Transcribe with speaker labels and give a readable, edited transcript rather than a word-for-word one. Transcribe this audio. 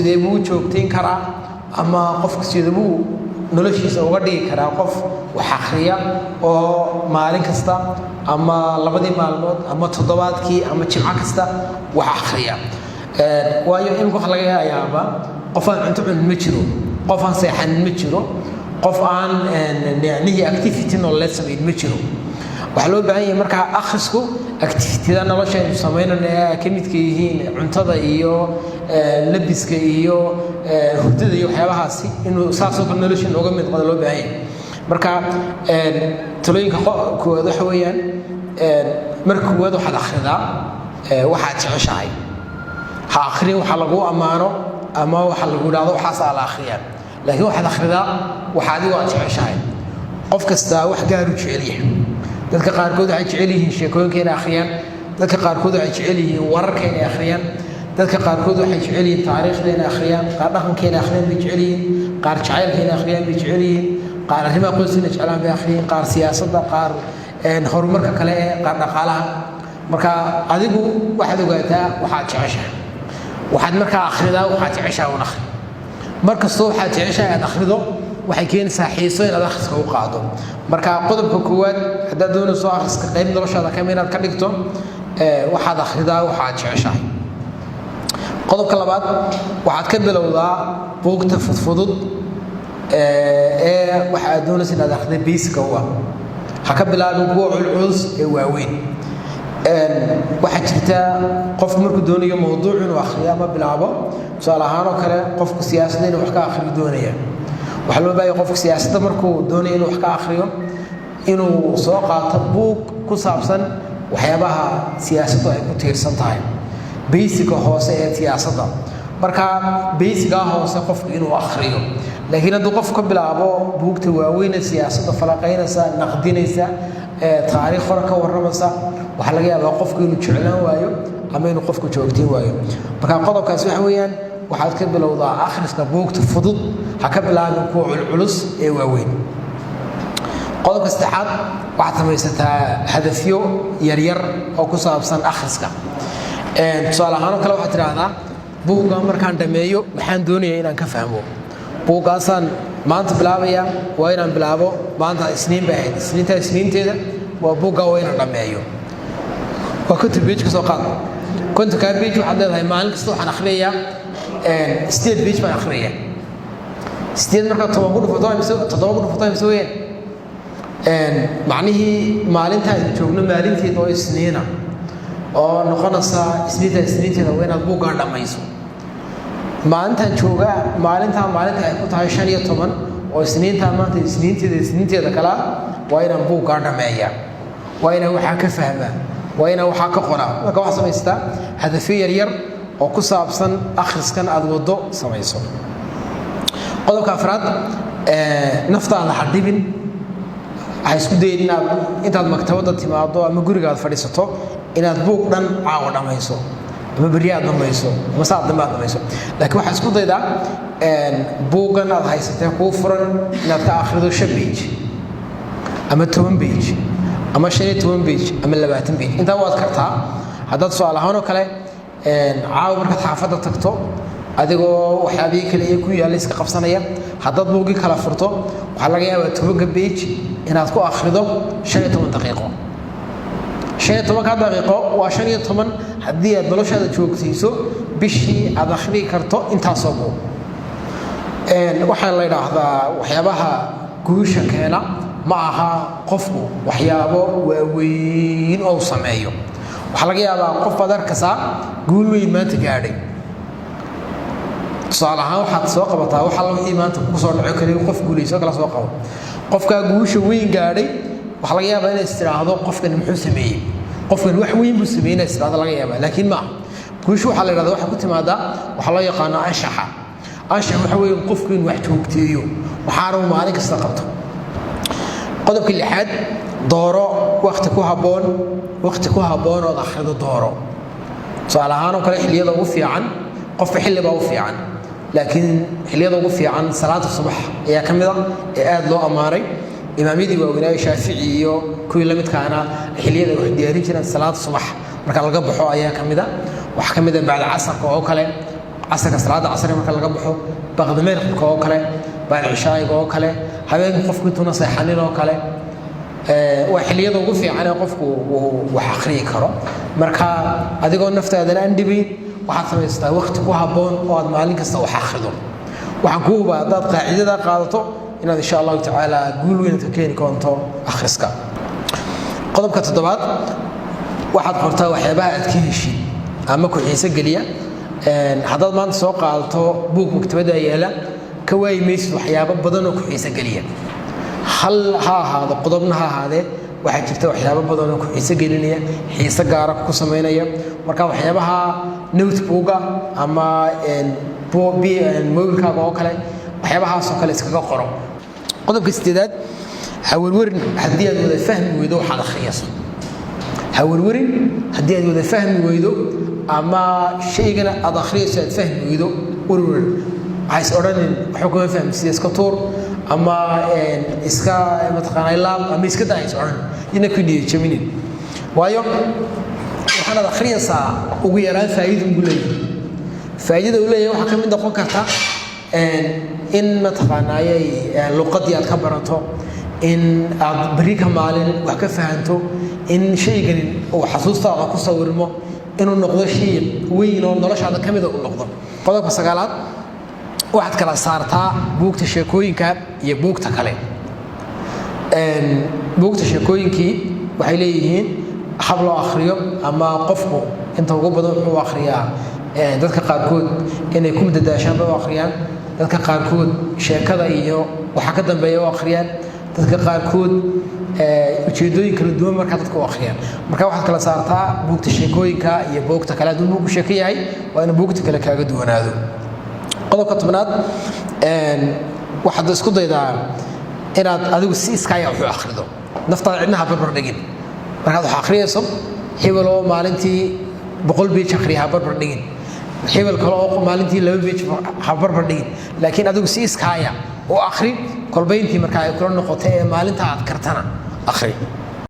Speaker 1: Sidee buu u joogtayn karaa ama qofku sidee buu noloshiisa uga dhigi karaa qof wax akhriya oo maalin kasta ama labadii maalmood ama toddobaadkii ama jimco kasta wax akhriya? Waayo imika waxa laga yaabaa qof aan cunto cunin ma jiro, qof aan seexanin ma jiro, qof aan nihii activity nololeed samayn ma jiro. Waxaa loo baahan yahay markaa akhrisku activityda nolosha aynu samaynayno ee ay ka midka yihiin cuntada iyo labiska iyo hurdada iyo waxyaabahaasi inuu saasoo kale nolosha nooga mid qada loo baahan yahay. Marka talooyinka koowaad waxa weeyaan, marka koowaad waxaad akhridaa waxaad jeceshahay. Ha akhrin waxa lagu ammaano ama waxa lagu idhahdo waxaasaa la akhriyaa, laakiin waxaad akhridaa waxa adigu aad jeceshahay. Qof kastaa wax gaaru jecel yahay. Dadka qaarkood waxay jecel yihiin sheekooyinka inay akhriyaan, dadka qaarkood waxay jecel yihiin wararka inay akhriyaan, dadka qaarkood waxay jecel yihiin taariikhda inay akhriyaan, qaar dhaqanka inay akhriyaan bay jecel yihiin, qaar jacaylka inay akhriyaan bay jecel yihiin, qaar arrimaha qoyska inay jeclaan bay akhriyeen, qaar siyaasadda, qaar horumarka kale ee qaar dhaqaalaha. Marka adigu waxaad ogaataa waxaad jeceshahay, waxaad markaa akhridaa waxaad jeceshahay un akhri. Mar kastoo waxaad jeceshahay aad akhrido, waxay keenaysaa xiiso inaad akhriska u qaado. Marka qodobka koowaad, haddaad doonayso akhriska qayb noloshaada kamid inaad ka dhigto, waxaad akhridaa waxaad jeceshahay. Qodobka labaad, waxaad ka bilowdaa buugta fudfudud ee waxa aad doonaysa inaad akhrido basica u ah. Ha ka bilaabin kuwa culculus ee waaweyn. Waxaa jirta qofku markuu doonayo mawduuc inuu akhriyo ama bilaabo, tusaale ahaan oo kale qofku siyaasadda inuu wax ka akhriyo doonaya, waxaa loo baahaya qofku siyaasadda markuu doonayo inuu wax ka akhriyo inuu soo qaato buug ku saabsan waxyaabaha siyaasaddu ay ku tiirsan tahay, basica hoose ee siyaasadda. Marka basicgaa hoose qofku inuu akhriyo. Laakiin hadduu qofku ka bilaabo buugta waaweyne siyaasadda falaqaynaysa, naqdinaysa, taariikh hore ka warramaysa, waxaa laga yaabaa qofku inuu jeclaan waayo ama inuu qofku joogtiin waayo. Marka qodobkaasi waxa weeyaan, waxaad ka bilowdaa akhriska buugta fudud, ha ka bilaabin kuwa culculus ee waaweyn. Qodobka saddexaad, waxaad samaysataa hadafyo yaryar oo ku saabsan akhriska. Tusaale ahaan oo kale waxaad tidhaahdaa, buugga markaan dhammeeyo maxaan doonayaa inaan ka fahmo? Buuggaasaan maanta bilaabaya, waa inaan bilaabo. Maanta Isniin bay ahayd, Isniintaa Isniinteeda waa buuggaa waa inaan dhammeeyo. Waa 50 page ka soo qaad. 50-kaa page waxaad leedahay, maalin kasta waxaan akhriyayaa 8 page baan akhriyayaa. Sideed markaa 10 ku dhufato mise 7 ku dhufato mise weeyaan macnihii maalinta aynu joogno maalinteeda oo Isniina oo noqonaysa Isniinta Isniinteeda waa inaad buuggaa dhammayso. Maalintaan joogaa, maalintaa maalinta ay ku tahay 15 oo Isniintaa maanta Isniinteeda Isniinteeda kalea waa inaan buuggaa dhammeeyaa, waa inaan waxaa ka fahmaa, waa inaan waxaa ka qoraa. Marka waxaad samaystaa hadafyo yaryar oo ku saabsan akhriskan aad waddo samayso. Qodobka afraad, naftaada ha dhibin. Ha isku dayin inaad intaad maktabadda timaado ama guriga aad fadhiisato inaad buug dhan caawa dhammayso ama berri aad dhammayso ama saad dambe aad dhammayso. Laakiin waxaad isku daydaa buuggan aad haysatee kuu furan inaad ka akhrido 5 page ama 10 page ama 15 page ama 20 page. Intaa waad kartaa. Haddaad tusaale ahaan oo kale caawa markaad xaafadda tagto, adigoo waxyaabihii kale ee ku yaalla iska qabsanaya, haddaad buuggii kala furto, waxaa laga yaabaa 10-ka page inaad ku akhrido 15 daqiiqo. 15-ka daqiiqo waa 15. Haddii aad noloshaada joogtayso, bishii aad akhriyi karto intaasoo buug. Waxaa la idhaahdaa waxyaabaha guusha keena ma aha qofku waxyaabo waaweyn oo sameeyo. Waxaa laga yaabaa qof baad arkaysaa guul weyn maanta gaadhay. Tusaale ahaan waxaad soo qabataa waxa alla wixii maanta kugu soo dhaco kaliya qof guulayso kala soo qabo. Qofkaa guusha weyn gaadhay waxaa laga yaabaa inay istiraahdo, "Qofkani muxuu sameeyey? Qofkani wax weyn buu sameeyey," inay istiraahdo laga yaabaa. Laakiin maaha. Guusha waxaa la yidhahdaa waxay ku timaadaa waxaa loo yaqaano anshaxa. Anshax waxa weeye qofku inuu wax joogteeyo, waxaana uu maalin kasta qabto. Qodobka lixaad, dooro wakti ku habboon. Wakti ku habboon ood akhrido dooro. Tusaale ahaan oo kale xilliyada ugu fiican, qofka xilli baa u fiican, laakiin xilliyada ugu fiican salaada subax ayaa ka mid a ee aada loo ammaanay. Imaamyadii waaweynaayo Shaafici iyo kuwii la midkaana xilliyada ay wax diyaarin jireen salaada subax marka laga baxo ayaa ka mid a. Waxaa ka mid a bacda casarka oo kale. Casarka, salaada casri marka laga baxo, baqdameerka oo kale, bacd cishaayiga oo kale, habeenka qofku intuuna seexanin oo kale, waa xilliyada ugu fiican ee qofku uu wax akhriyi karo. Marka adigoo naftaadana aan dhibayn, waxaad samaystaa waqti ku habboon oo aad maalin kasta wax akhrido. Waxaan kuu hubaa haddaad qaacidadaa qaadato inaad, insha Allahu tacaala, guul weyn ka keeni doonto akhriska. Qodobka toddobaad, waxaad qortaa waxyaabaha aad ka heshid ama ku xiise geliya. Haddaad maanta soo qaadato buug maktabada yaala, ka waayi maysid waxyaabo badan oo ku xiise geliya. Hal ha ahaado, qodobna ha ahaadee, waxaa jirta waxyaabo badan oo ku xiise gelinaya, xiise gaara ku samaynaya. Marka waxyaabaha notebooka ama mobilkaaga oo kale, waxyaabahaasoo kale iskaga qoro. Qodobka sideedaad, ha werwerin haddii aad wada fahmi weydo waxaad akhriyayso. Ha werwerin haddii aad wada fahmi weydo ama shaygana aad akhriyayso aad fahmi weydo. Werwer waxaa is odhanin waxba kuma fahmi sida, iska tuur ama iska mataqaanaa laab ama iska daa is odhan, ina ku niyad jabinin. Waayo, waxaanaad akhriyaysaa ugu yaraan faa'iida ugu leeyahay. Faa'iidada uu leeyahay waxaa ka mid noqon karta in mataqaanaayay luqadii aad ka barato, in aad berri ka maalin wax ka fahanto, in shaygani uu xasuustaada ku sawirmo, inuu noqdo shay weyn oo noloshaada ka mida uu noqdo. Qodobka sagaalaad, waxaad kala saartaa buugta sheekooyinka iyo buugta kale. Buugta sheekooyinkii waxay leeyihiin hab loo akhriyo, ama qofku inta ugu badan wuxuu akhriyaa, dadka qaarkood inay ku madadaashaan bay u akhriyaan, dadka qaarkood sheekada iyo waxa ka dambeeya u akhriyaan, dadka qaarkood ujeedooyin kala duwan markaa dadka u akhriyaan. Marka waxaad kala saartaa buugta sheekooyinka iyo buugta kale. Hadduu buugku sheeko yahay, waa inuu buugta kale kaaga duwanaado. Qodobka 10aad, waxaad isku daydaa inaad adigu si iskaaya wax u akhrido. Naftaada cidna ha barbar dhigin. Markaad wax akhriyayso, hebel oo maalintii 100 page akhriya ha barbar dhigin, hebel kale oo maalintii 2 page ha barbar dhigin, laakiin adigu si iskaaya u akhri kolbayntii markaa ay kula noqotay ee maalinta aad kartana akhri.